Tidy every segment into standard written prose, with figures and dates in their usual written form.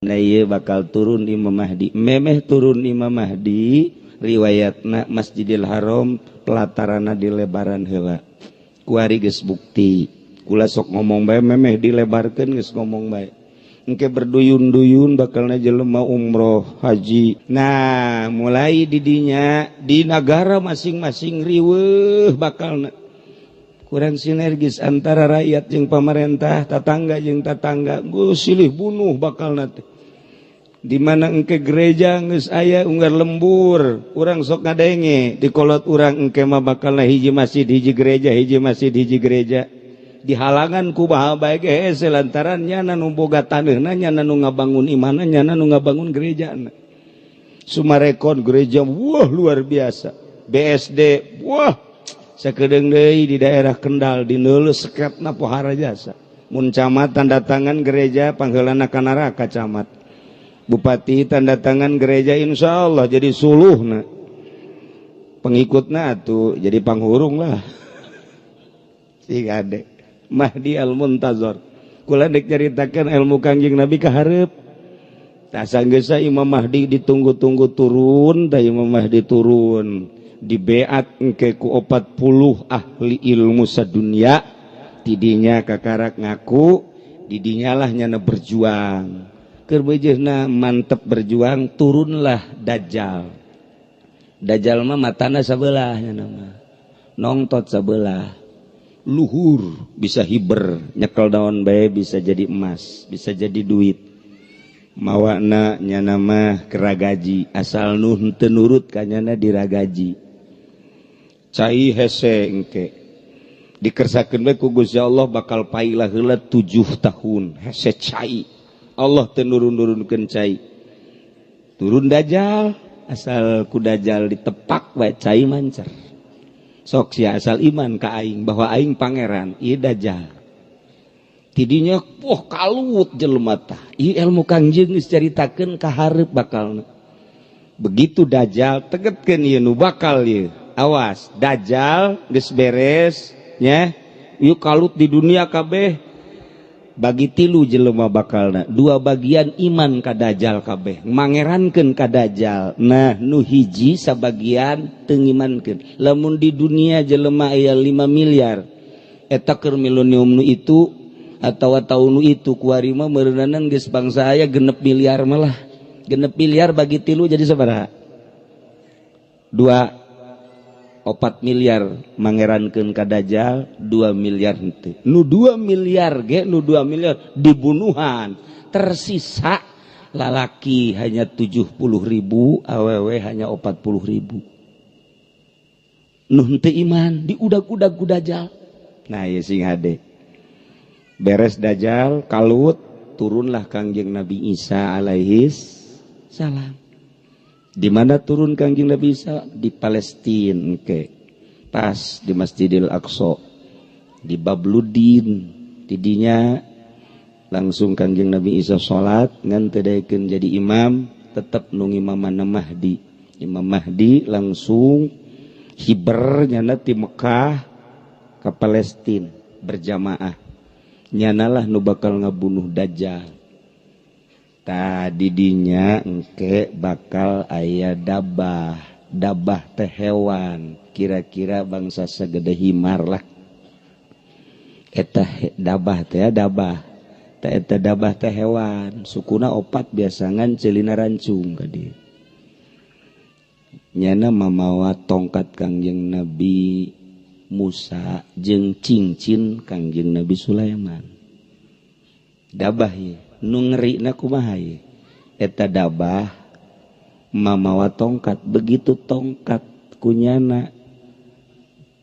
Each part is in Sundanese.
Nah, ieu bakal turun Imam Mahdi. Memeh turun Imam Mahdi, riwayatna Masjidil Haram pelatarana dilebaran heula. Kuari geus bukti. Kula sok ngomong bae, memeh dilebarkeun geus ngomong bae. Engke berduyun-duyun bakalna jelema umroh haji. Nah, mulai didinya di negara masing-masing riweuh, bakalna kurang sinergis antara rakyat jeung pemerintah, tetangga jeung tetangga, gue silih bunuh bakal nanti. Di mana engke gereja geus aya unggar lembur, urang sok ngadenge di kolot urang, engke mah bakal hiji masjid hiji gereja, hiji masjid hiji gereja, dihalangan ku baha bae ge hese, lantaran nyana nu boga taneuhna, nyana nu ngabangun imahna, nyana nu ngabangun gerejana. Sumarekon gereja, wah, luar biasa. BSD, wah, sakedeung deui di daerah Kendal di neuleuh seketna pohara jasa. Mun camat tanda tangan gereja, pangheulana ka neraka camat. Bupati tanda tangan gereja, insya Allah jadi suluhna, pengikutna atuh jadi panghurung lah. Si ade Mahdi al Muntazor, kula dek nyaritakeun ilmu Kangjeng Nabi ka hareup. Tah, sanggeusna Imam Mahdi ditunggu-tunggu turun, tah Imam Mahdi turun, dibeat engke ku 40 ahli ilmu sadunia. Tidinya kakarak ngaku, didinya lah nyana berjuang. Keur beujeuhna mantep berjuang, turunlah Dajjal. Dajjal mah matana sabelah, nyana mah nongtot sabelah luhur, bisa hiber, nyekel daun bae bisa jadi emas, bisa jadi duit. Mawana nyana mah keragaji, asal nu teu nurut ka nyana diragaji. Cai hese, engke dikersakeun bae ku Gusti Allah, bakal pailah heula 7 tahun hese cai. Allah teu nurun-nurunkeun cai. Turun Dajjal, asal ku Dajjal ditepak bae, cai mancer. Sok sia asal iman ka aing bahwa aing pangeran. Ieu Dajjal tidinya, wah, kalut jelema. Tah, ieu ilmu Kangjeng geus caritakeun ka hareup bakalna. Begitu Dajjal tegetkeun, ieu nu bakal ieu. Awas, Dajjal geus beres nya, yuk kalut di dunia kabeh, bagi tilu jelema bakalna. Dua bagian iman ka Dajjal, kabeh mangerankeun ka Dajjal. Nah, nu hiji sabagian teu ngimankeun. Lamun di dunia jelema aya 5 miliar, eta keur milenium nu itu atawa taun nu itu, kuari mah meureunanan geus bangsa aya 6 miliar malah. 6 miliar bagi tilu jadi sabaraha? 2 4 miliar mangerankeun ka Dajjal, 2 miliar henteu. Nu 2 miliar ge, nu 2 miliar dibunuhan. Tersisa lalaki hanya 70 ribu, awewe hanya 40 ribu. Nu henteu iman diudag-udag ku Dajjal. Nah, ya, sing hade. Beres Dajjal kalut, turunlah Kangjeng Nabi Isa alaihis salam. Di mana turun Kangjeng Nabi Isa? Di Palestina ke pas di Masjidil Aqsa, di Babludin. Tidinya langsung Kangjeng Nabi Isa salat, ngan teu jadi imam, tetap nu ngimaman Mahdi. Imam Mahdi langsung hiber nyana ti Mekah ke Palestina berjamaah. Nyanalah nu bakal ngabunuh Dajjal. Tadi dinya engke bakal aya dabah. Dabah teh hewan kira-kira bangsa segede himar lah eta dabah teh. Dabah teh eta, dabah teh hewan sukuna opat, biasa ngan ceulina rancung ka dieu. Nyana mamawa tongkat Kangjeng Nabi Musa jeung cincin Kangjeng Nabi Sulaiman. Dabah ye nu ngeri na kumaha ye? Eta dabah mamawa tongkat, begitu tongkat kunyana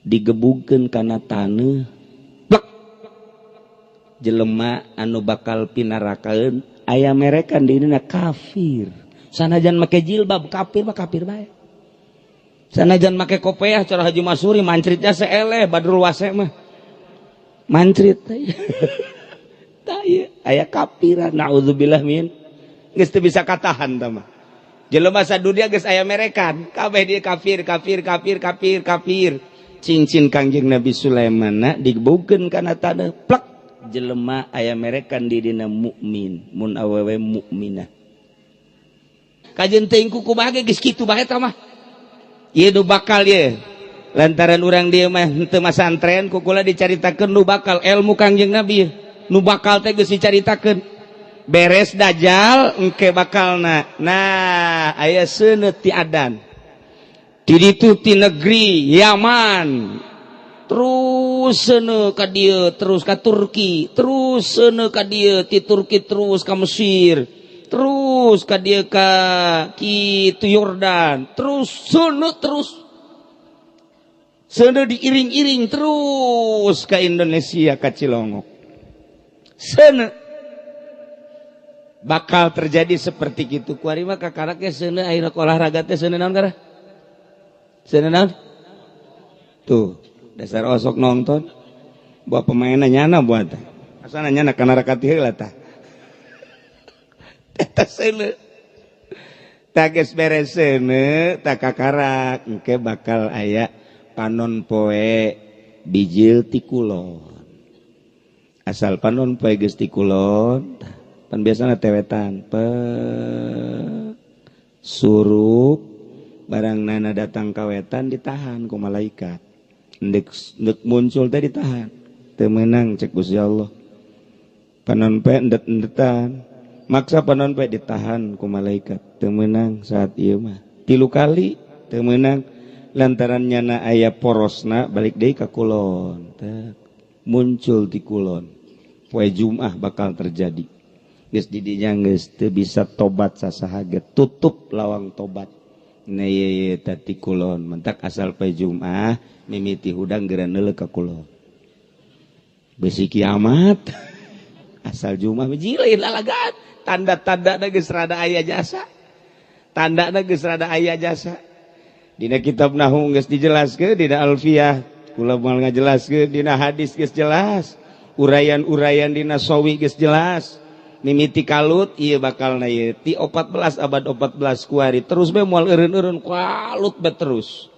digebugkeun kana taneuh, plek, jelema anu bakal pinarakaeun aya merekan dirina kafir. Sanajan make jilbab, kafir mah kafir bae. Sanajan make kopeah, cara Haji Masuri mancritnya seeleh Badrul Wase mah mancrit. Tah, aya kapiran, naudzubillah min, geus teu bisa katahan. Tah mah jelema sadunia geus aya merekan kabeh dia kafir, kafir, kafir, kafir, kafir. Cincin Kangjeng Nabi Sulaiman digebugkeun kana taneuh, plek. Jelema aya merekan dirina mukmin mun awewe mukminah. Kajeun teuing ku kumaha ge geus kitu bae eta mah. Ieu nu bakal ye. Lantaran urang dieu mah henteu masantren, ku kula dicaritakeun nu bakal ilmu Kangjeng Nabi. Nu bakal teh geus dicaritakeun. Beres Dajjal engke bakalna. Nah, aya seuneut ti adan. Di ditu ti negeri Yaman. Terus seuneu ka dieu, terus ka Turki, terus seuneu ka dieu, ti Turki terus ka Mesir, terus ka dieu ka kitu Yordan, terus seuneu, terus seuneu diiring-iring terus ka Indonesia, ka Cilongok. Seuneu bakal terjadi seperti gitu. Kuari mah kakarak ge seuneu ayeuna olahraga teh seuneu naon kara? Seuneu naon? Tuh, dasar osok nonton buat pemainnya nyana buat asana nyana kana rakati heula tah. Eta seuneu tah, geus beres seuneu tah, kakarak engke bakal aya panon poe bijil ti kulon. Asal panon poe geus ti kulon pan biasana tewetan pe surup barang nana datang ka wetan, ditahan ku malaikat. Ndek ndek muncul teh ditahan, teu meunang cek Gusti Allah. Panon poe endet-endetan maksa panon poe, ditahan ku malaikat, teu meunang saat ieu mah. Tilu kali teu meunang, lantaran nyana aya porosna balik deui ka kulon. Teh muncul di kulon poe Jumat bakal terjadi. Geus di dinya geus teu bisa tobat sasaha ge, tutup lawang tobat. Nah, ye tadi kulon mentak asal poe Jumat mimiti hudang geura neuleuh ka kulon, besi kiamat. Asal Jumat jilin lalagan, tanda-tanda geus rada aya jasa, tanda geus rada aya jasa. Dina kitab nahwu geus dijelaskeun, dina alfiyah kula moal ngajelaskeun, dina hadis geus jelas, uraian-uraian dina sawi geus jelas. Mimiti kalut ieu bakal na ieu ti 14 abad 14 kuari terus be moal eureun-eureun kalut be terus.